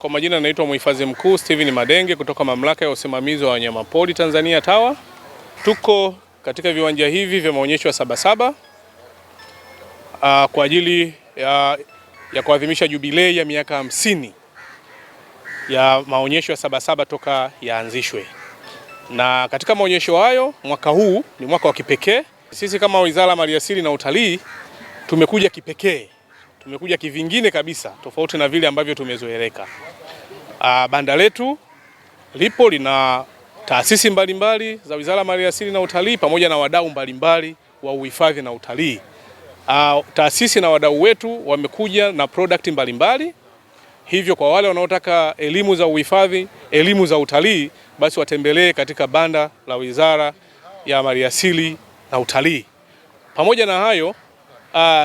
Kwa majina naitwa Mhifadhi Mkuu Steven Madenge kutoka Mamlaka ya Usimamizi wa Wanyamapori Tanzania TAWA. Tuko katika viwanja hivi vya maonyesho ya Sabasaba kwa ajili ya kuadhimisha jubilei ya miaka 50 ya maonyesho ya Sabasaba toka yaanzishwe. Na katika maonyesho hayo mwaka huu ni mwaka wa kipekee. Sisi kama Wizara ya Maliasili na Utalii tumekuja kipekee, tumekuja kivingine kabisa, tofauti na vile ambavyo tumezoeleka. Banda letu lipo lina taasisi mbalimbali za Wizara ya Maliasili na Utalii pamoja na wadau mbalimbali wa uhifadhi na utalii. Taasisi na wadau wetu wamekuja na product mbalimbali, hivyo kwa wale wanaotaka elimu za uhifadhi, elimu za utalii, basi watembelee katika banda la Wizara ya Maliasili na Utalii. Pamoja na hayo,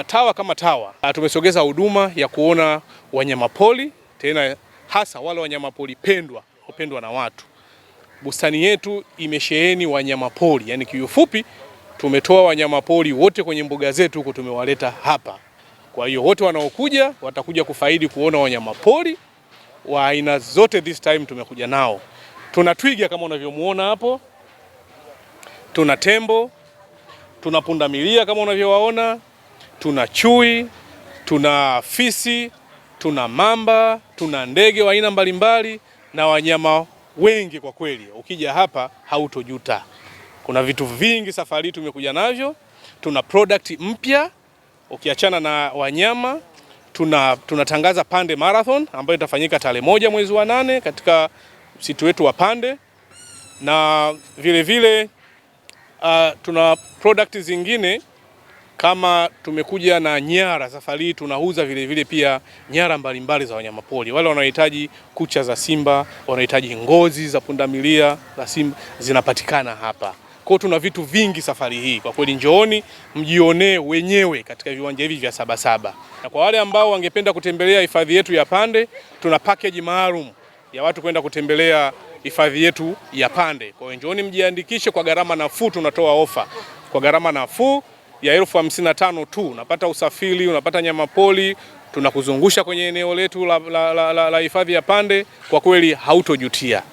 TAWA kama TAWA tumesogeza huduma ya kuona wanyamapori, tena hasa wale wanyamapori pendwa hupendwa na watu. Bustani yetu imesheheni wanyamapori, yani kiufupi tumetoa wanyamapori wote kwenye mbuga zetu huko tumewaleta hapa. Kwa hiyo wote wanaokuja watakuja kufaidi kuona wanyamapori wa aina zote. This time tumekuja nao. Tuna twiga kama unavyomuona hapo, tuna tembo, tuna pundamilia kama unavyowaona, tuna chui, tuna fisi, tuna mamba, tuna ndege wa aina mbalimbali na wanyama wengi. Kwa kweli ukija hapa hautojuta. Kuna vitu vingi safari tumekuja navyo. Tuna product mpya ukiachana na wanyama, tunatangaza Pande Marathon ambayo itafanyika tarehe 1 mwezi wa 8 katika msitu wetu wa Pande, na vile vile tuna product zingine kama tumekuja na nyara safari hii tunauza vile vile pia nyara mbalimbali za wanyamapori. Wale wanaohitaji kucha za simba, wanahitaji ngozi za pundamilia za simba zinapatikana hapa. Kwa hiyo tuna vitu vingi safari hii. Kwa kweli njooni mjionee wenyewe katika viwanja hivi vya Sabasaba. Na kwa wale ambao wangependa kutembelea hifadhi yetu ya Pande, tuna package maalum ya watu kwenda kutembelea hifadhi yetu ya Pande. Kwa hiyo njooni mjiandikishe kwa gharama nafuu, tunatoa ofa kwa gharama nafuu ya 55,000 tu. Unapata usafiri, unapata nyamapori, tunakuzungusha kwenye eneo letu la hifadhi ya Pande. Kwa kweli hautojutia.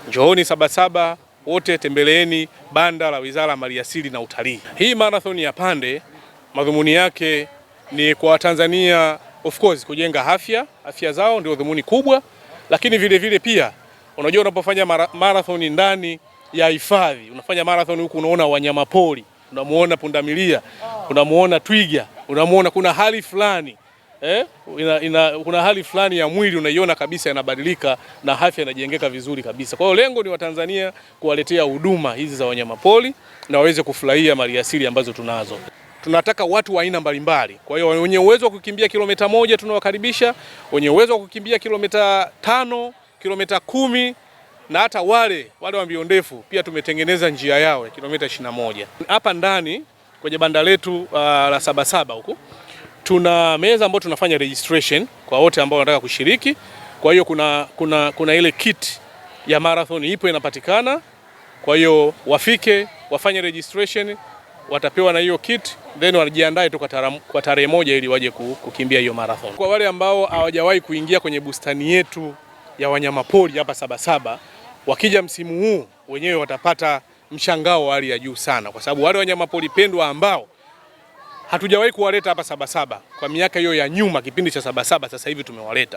Njooni Sabasaba wote, tembeleeni banda la Wizara ya Maliasili na Utalii. Hii marathon ya Pande madhumuni yake ni kwa Tanzania, of course, kujenga afya zao ndio dhumuni kubwa, lakini vile vile pia unajua unapofanya marathon ndani ya hifadhi, unafanya marathon huku unaona wanyamapori, unamuona pundamilia, unamuona twiga, unamuona kuna hali fulani kuna hali fulani ya mwili unaiona kabisa inabadilika na afya inajengeka vizuri kabisa. Kwa hiyo lengo ni Watanzania kuwaletea huduma hizi za wanyamapori na waweze kufurahia maliasili ambazo tunazo. Tunataka watu wa aina mbalimbali. Kwa hiyo wenye uwezo wa kukimbia kilomita 1 tunawakaribisha, wenye uwezo wa kukimbia kilomita 5, kilomita 10 na hata wale wa mbio ndefu pia tumetengeneza njia yao ya kilomita 21. Hapa ndani kwenye banda letu la Sabasaba huku tuna meza ambayo tunafanya registration kwa wote ambao wanataka kushiriki. Kwa hiyo kuna ile kit ya marathon ipo inapatikana. Kwa hiyo wafike wafanye registration, watapewa na hiyo kit, then wajiandae tu kwa tarehe 1 ili waje kukimbia hiyo marathon. Kwa wale ambao hawajawahi kuingia kwenye bustani yetu ya wanyamapori hapa Sabasaba, wakija msimu huu wenyewe watapata mshangao wa hali ya juu sana, kwa sababu wale wanyamapori pendwa ambao hatujawahi kuwaleta hapa Sabasaba kwa miaka hiyo ya nyuma, kipindi cha Sabasaba, sasa hivi tumewaleta.